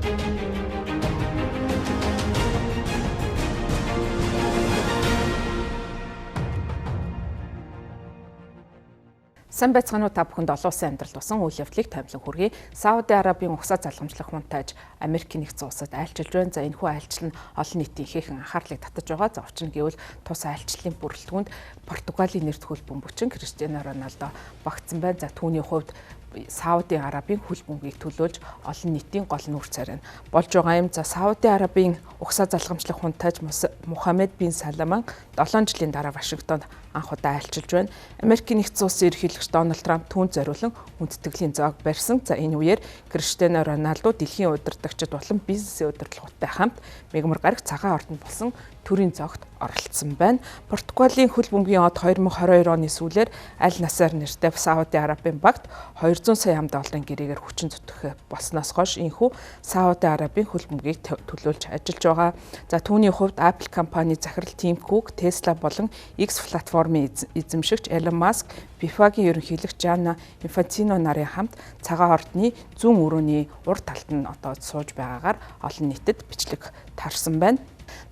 Сайн байцгаана уу, та бүхэнд олон улсын амьдрал тусан үйл явдлыг томилон хүргэе. Сауди Арабын угсаа залгамжлах хунтайж Америкийн нэгдсэн улсад айлчилж байна. За, энэхүү айлчлал нь олон нийтийн ихээхэн анхаарлыг татаж байгаа. За, учир нь гэвэл тус айлчлалын бүрэлдэхүүнд Португалийн нэр хөл бөмбөгчин Криштиано Роналдо багтсан байна. За, түүний хувьд Сауди Арабын хөл бөмбөгийг төлөөлж олон нийтийн гол нүүр царай нь болж байгаа юм. За, Сауди Арабын угсаа залгамжлах хунтайж Мухаммед бин Салман 7 жилийн дараа Вашингтонд анх удаа айлчилж байна. Америкийн нэгдсэн улсын ерөнхийлөгч Дональд Трамп түүнд зориулан хүндэтгэлийн зоог барьсан. За, энэ үеэр Криштиано Роналдо дэлхийн удирдагчид болон бизнесийн удирдлагуудтай хамт мегмар гараг цагаан ордонд болсон төрийн зоогт оролцсон байна. Португалийн хөл бөмбөгийн од 2022 оны сүүлээр Аль Насар нэртэй Сауди Арабын багт 200 сая ам долларын гэрээгээр хүчин зүтгэх болсноос хойш энэхүү Сауди Арабын хөл бөмбөгийг төлөөлж ажиллаж байгаа. За, түүний хувьд Apple компани захирал Tim Cook, Tesla болон X платформын эзэмшигч Elon Musk, FIFA-гийн ерөнхийлөгч Gianni Infantino нарын хамт цагаан ордны зүүн өрөөний урд талд нь одоо сууж байгаагаар олон нийтэд бичлэг тарсан байна.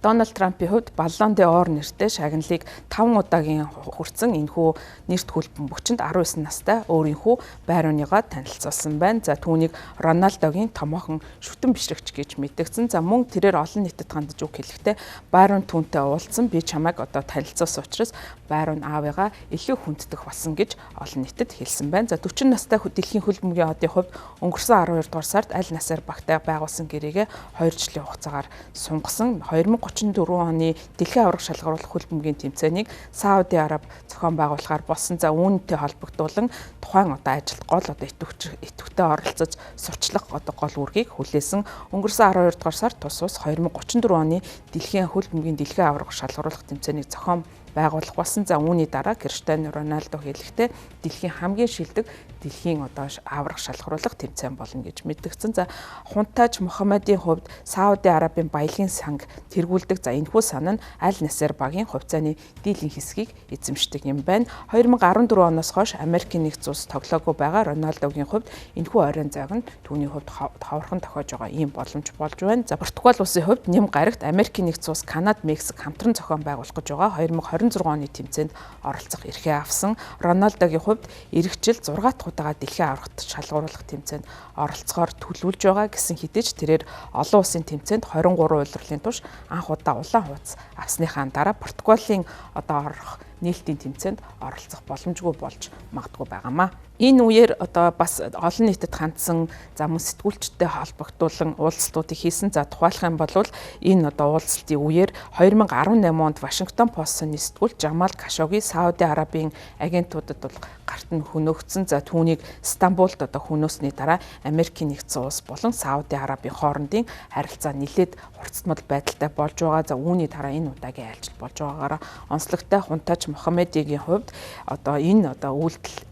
Дональд Трампын хувьд Ballon d'Or нэртэй шагналыг 5 удаагийн хүртсэн энэхүү нэрт хөл бөмбөгчөнд 19 настай өөрийнхөө байр уныгаа танилцуулсан байна. За, түүнийг Роналдогийн томоохон шүтэн бишрэгч гэж мэдэгдсэн. За, мөн тэрээр олон нийтэд хандаж үг хэлэхдээ Байрон түүнтэй уулзсан, би чамайг одоо танилцуулсан учраас Байрон аавыгаа илүү хүндэтгэх болсон гэж олон нийтэд хэлсэн байна. За, 40 настай дэлхийн хөл бөмбөгийн одын хувьд өнгөрсөн 12 дугаар сард Аль Насар багтай байгуулсан гэрээгээ 2 жилийн хугацаагаар сунгасан. 2034 оны дэлхийн аварга шалгаруулах хөл бөмбөгийн тэмцээнийг Сауди Араб зохион байгуулахаар болсон. За, үүнтэй холбогдуулан тухайн одоо ажилд гол одоо идэвхтэй оролцож сурчлах одоо гол үүргийг хүлээсэн. Өнгөрсөн 12 дугаар сард тус ус 2034 оны дэлхийн хөл бөмбөгийн дэлхийн аварга шалгаруулах тэмцээнийг зохион байгуулах болсон. За, үүний дараа Криштиано Роналдо хэлэхдээ дэлхийн хамгийн шилдэг дэлхийн одоо аварга шалгаруулах тэмцээн болно гэж мэдгдсэн. За, хунтайж Мухаммадын хувьд Сауди Арабын баялагын санг тэргүүлдэг. За, энэхүү сан нь Аль Насер багийн хувьцааны дийлэн хэсгийг эзэмшдэг юм байна. 2014 оноос хойш Америкийн нэгдсэн улс тоглоогүй байгаа Роналдогийн хувьд энэхүү оройн зойг нь түүний хувьд ховорхон тохиож байгаа ийм боломж болж байна. За, Португал улсын хувьд нэм гарагт Америкийн нэгдсэн улс, Канада, Мексик хамтран зохион байгуулах гэж байгаа 2026 оны тэмцээнд оролцох эрхээ авсан. Роналдогийн хувьд эх жил 6 дахь удаага дэлхийн аваргад шалгаруулах тэмцээнд оролцохоор төлөвлөж байгаа гэсэн хэдий ч тэрээр олон улсын тэмцээнд 23 улирлын турш анх удаа улаан хуудас авсныхаа дараа Португалийн одоо орох нээлтийн тэмцээнд оролцох боломжгүй болж магадгүй байгаамаа. Энэ үеэр одоо бас олон нийтэд хандсан, за мөн сэтгүүлчтэй холбогдуулан уулзалтуудыг хийсэн. За, тухайлах юм бол энэ одоо уулзалтын үеэр 2018 онд Вашингтон Пост-ны сэтгүүлч Жамал Кашоги Сауди Арабын агентуудад бол гарт нь хөнөөгдсөн. За, түүнийг Стамбулд одоо хөнөөсний дараа Америкийн нэгдсэн улс болон Сауди Арабын хоорондын харилцаа нэлээд хурцтмал байдалтай болж байгаа. За, үүний дараа энэ удаагийн айлчлал болж байгаагаараа онцлогтой хунтайч Мухаммедигийн хувьд одоо энэ одоо үйлдэл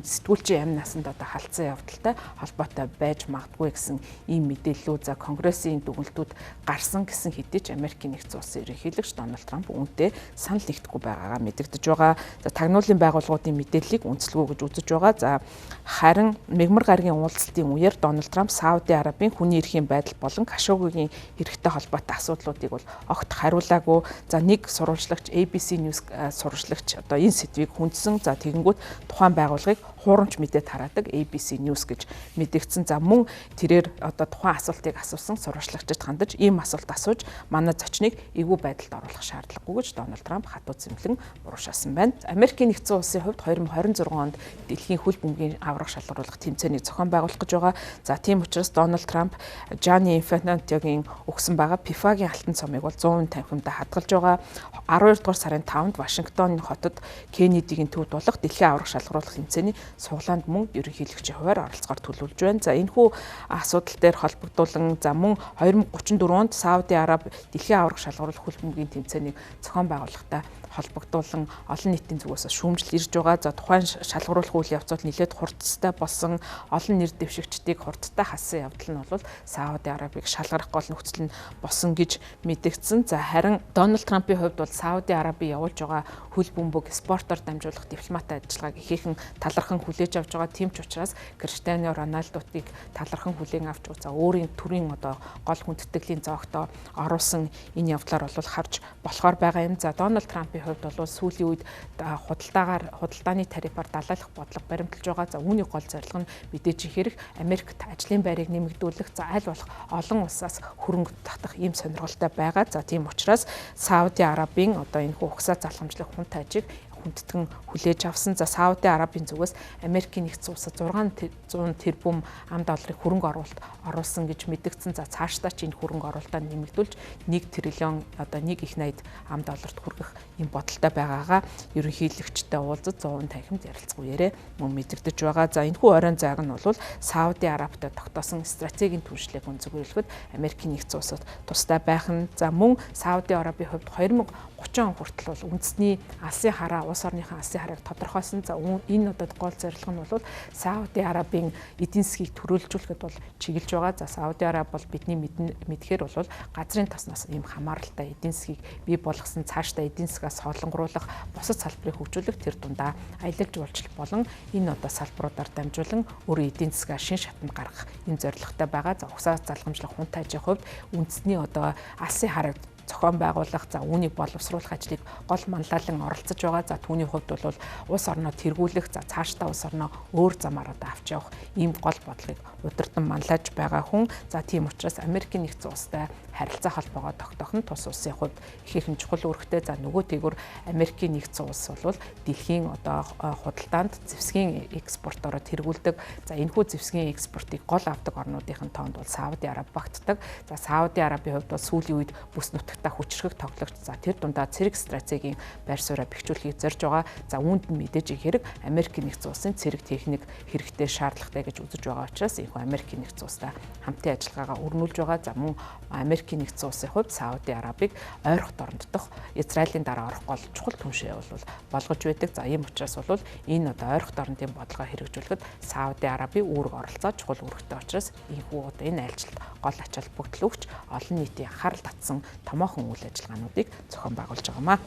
сэтгүүлчийн амь насанд одоо халдсан явдалтай холбоотой байж магадгүй гэсэн ийм мэдээллүүд, за, Конгрессийн дүгнэлтүүд гарсан гэсэн хэдий ч Америкийн нэгдсэн улсын ерөнхийлөгч Дональд Трамп үүнтэй санал нэгдэхгүй байгаагаа мэдэгдэж байгаа. За, тагнуулын байгууллагуудын мэдээллийг үнэлгүй гэж үзэж байгаа. За, харин мегмар гарагийн уулзалтын үеэр Дональд Трамп Сауди Арабын хүний эрхийн байдал болон Кашогигийн хэрэгтэй холбоотой асуудлуудыг бол огт хариулаагүй. За, нэг сурвалжлагч ABC News сурвалжлагч одоо энэ сэдвийг хүндсэн. За, тэгэнгүүт тухайн байгууллагыг хуурамч мэдээ тараадаг ABC News гэж мэдэгдсэн. За, мөн тэрээр одоо тухайн асуултыг асуусан сурвалжлагчид хандаж ийм асуулт асууж манай зочныг эвгүй байдалд оруулах шаардлагагүй гэж Дональд Трамп хатуу зэмлэн буруушаасан байна. Америкийн нэгдсэн улсын хувьд 2026 онд дэлхийн хөл бөмбөгийн аварга шалгаруулах тэмцээнийг зохион байгуулах гэж байгаа. За, тийм учраас Дональд Трамп Gianni Infantino-гийн өгсөн байгаа FIFA-гийн алтан цомыг бол 100% танхимдаа хадгалж байгаа. 12 дугаар сарын 5-нд Вашингтон хотод Кеннедигийн төвд болох дэлхийн аварга шалгаруулах тэмцээний суглаанд мөн ерөнхийлөгчийн хувиар оролцохоор төлөвлөж байна. За, энэхүү асуудал дээр холбогдуулан, за, мөн 2034 онд Сауди Араб дэлхийн аварга шалгаруулах хөл бөмбөгийн тэмцээнийг зохион байгуулахдаа холбогдуулан олон нийтийн зүгээс шүүмжил ирж байгаа. За тухайн шалгаруулах үйл явц бол нэлээд хурдтай болсон, олон нэр дэвшигчдийг хурдтай хассан явдал нь бол Сауди Арабыг шалгарах гол нөхцөл нь болсон гэж мэдэгдсэн. За харин Дональд Трампын хувьд бол Сауди Араби явуулж байгаа хөл бөмбөг спортоор дамжуулах дипломат ажиллагааг ихээхэн талархан хүлээж авч байгаа. Тийм ч учраас Криштиано Роналдотыг талархан хүлээн авч за өөрийн төрийн одоо гол хүндэтгэлийн зоогтоо оруулсан энэ явдлаар бол харж болохоор байгаа юм. За Дональд Трампын хувьд бол сүүлийн үед худалдааны тарифаар далайлах бодлого баримталж байгаа. За үүний гол зорилго нь мэдээж хэрэг Америкт ажлын байрыг нэмэгдүүлэх, за аль болох олон улсаас хөрөнгө татах ийм сонирхолтой байгаа. За тийм учраас Сауди Арабын одоо энэ хүү угсаа залхамжлах хүн тажиг хүндэтгэн хүлээж авсан. За Сауди Арабын зүгээс Америкийн нэгдсэн улсад 600 тэрбум ам долларын хөрөнгө оруулалт оруулсан гэж мэдэгдсэн. За цаашдаа ч энэ хөрөнгө оруулалтаа нэмэгдүүлж 1 триллион одоо 1 их 80 ам долларт хүргэх юм бодолтой байгаагаа ерөнхийлөгчтэй уулзаж 100 танхимд ярилцах үеэрээ мөн мэдэгдэж байгаа. За энэхүү оройн зайг нь бол Сауди Арабтай тогтоосон стратегийн түвшлийг өнцгөрүүлэхэд Америкийн нэгдсэн улсад тустай байх нь. За мөн Сауди Арабын хувьд 2030 он хүртэл бол үндэсний алсын хараа улс орныхоо алсын харааг тодорхойлсон. За энэ одоо гол зорилго нь бол Сауди Арабын эдийн засгийг төрөлжүүлэхэд бол чиглэж байгаа. За Сауди Араб бол бидний мэдхээр бол газрын тосноос ийм хамааралтай эдийн засгийг бий болгосон, цаашдаа эдийн засгаа солонгоруулах, бусад салбарыг хөгжүүлэх, тэр дундаа аялал жуулчлал болон энэ одоо салбаруудаар дамжуулан өөрийн эдийн засгаа шин шатанд гаргах энэ зорилготой байгаа. За угсаа залгамжлах хүн тажийн хувьд үндэсний одоо алсын харааг зохион байгуулах, за үүнийг боловсруулах ажлыг гол манлайлан оролцож байгаа. За түүний хувьд бол улс орноо тэргүүлэх, за цаашдаа улс орноо өөр замаар одоо авч явах ийм гол бодлогыг удирдан манлайж байгаа хүн. За тийм учраас Америкийн нэгдсэн улстай харилцаа холбоогоо тогтоох нь тус улсын хувьд ихээхэн чухал үүрэгтэй. За нөгөө тэгүр Америкийн нэгдсэн улс бол дэлхийн одоо худалдаанд зэвсгийн экспортоороо тэргүүлдэг. За энэхүү зэвсгийн экспортыг гол авдаг орнуудын тоонд бол Сауди Араб багтдаг. За Сауди Арабын хувьд бол сүүлийн үед бүс нутагта хүчрхэг тоглогч. За тэр дундаа цэрэг стратегийн байр сууриа бэхжүүлэхийг зорж байгаа. За үүнд нь мэдээж хэрэг Америкийн нэгдсэн улсын цэрэг техник хэрэгтэй шаардлагатай гэж үзэж байгаа учраас энэхүү Америкийн нэгдсэн улстай хамтын ажиллагаагаа өрнүүлж байгаа. За мөн Америкийн нэгдсэн улсын хувьд Сауди Арабыг ойрох дорн дотох Израилийн дараа орох гол чухал түншээ бол болгож байдаг. За ийм учраас бол энэ одоо ойрох дорнодын бодлогоо хэрэгжүүлэхэд Сауди Арабын үүрэг оролцоо чухал үүрэгтэй учраас энэхүү одоо энэ айлчлалд гол ач холбогдол өгч олон нийтийн анхаарал татсан томоохон үйл ажиллагаануудыг зохион байгуулж байгаамаа.